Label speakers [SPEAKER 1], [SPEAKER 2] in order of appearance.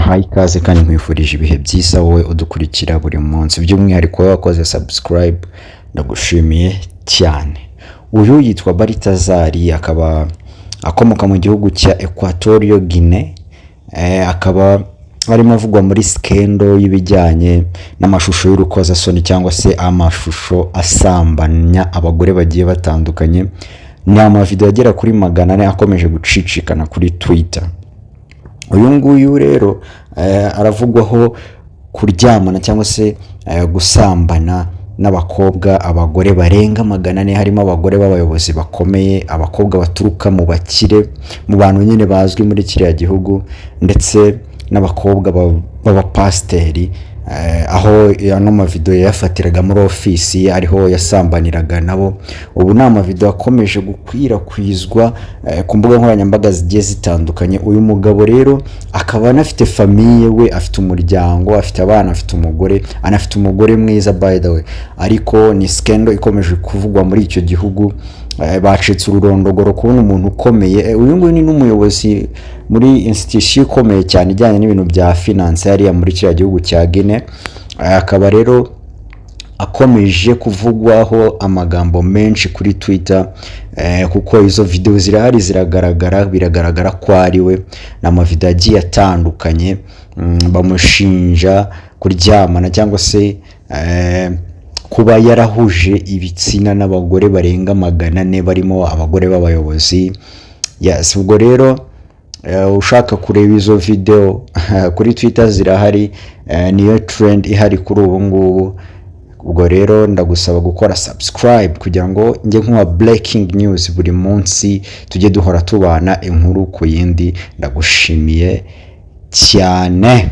[SPEAKER 1] Nkuhaye ikaze kandi nkwifurije ibihe byiza wowe udukurikira buri munsi, by'umwihariko wowe wakoze subscribe, ndagushimiye cyane. Uyu yitwa Baritazari, akaba akomoka mu gihugu cya Equatorial Guinea, akaba arimo avugwa muri scandal y'ibijyanye n'amashusho y'urukozasoni cyangwa se amashusho asambanya abagore bagiye batandukanye. Ni amavideo agera kuri 400 akomeje gucicikana kuri Twitter. Uyu nguyu rero aravugwaho kuryamana cyangwa se gusambana n'abakobwa, abagore barenga 400, harimo abagore b'abayobozi bakomeye, abakobwa baturuka mu bakire, mu bantu nyine bazwi muri kiriya gihugu, ndetse n'abakobwa b'abapasiteri, aho ano mavideo yayafatiraga muri ofisi ariho yasambaniraga nabo. Ubu ni amavideo akomeje gukwirakwizwa ku mbuga nkoranyambaga zigiye zitandukanye. Uyu mugabo rero akaba anafite famille, we afite umuryango, afite abana, afite umugore, anafite umugore mwiza by the way. Ariko ni scandal ikomeje kuvugwa muri icyo gihugu. Bacitse ururondogoro kubona umuntu ukomeye. Uyu nguyu ni n'umuyobozi muri institution ikomeye cyane ijyanye n'ibintu bya finance hariya muri kiriya gihugu cya Guinea. Akaba rero akomeje kuvugwaho amagambo menshi kuri Twitter, kuko izo video zirahari, ziragaragara, biragaragara ko ari we. Ni amavideo agiye atandukanye, bamushinja kuryamana cyangwa se kuba yarahuje ibitsina n'abagore barenga 400, barimo abagore b'abayobozi. Yes, ubwo rero ushaka kureba izo video kuri Twitter zirahari, niyo trend ihari kuri ubu ngubu. Ubwo rero ndagusaba gukora subscribe kugira ngo njye nkuha breaking news buri munsi, tujye duhora tubana inkuru ku yindi. Ndagushimiye cyane.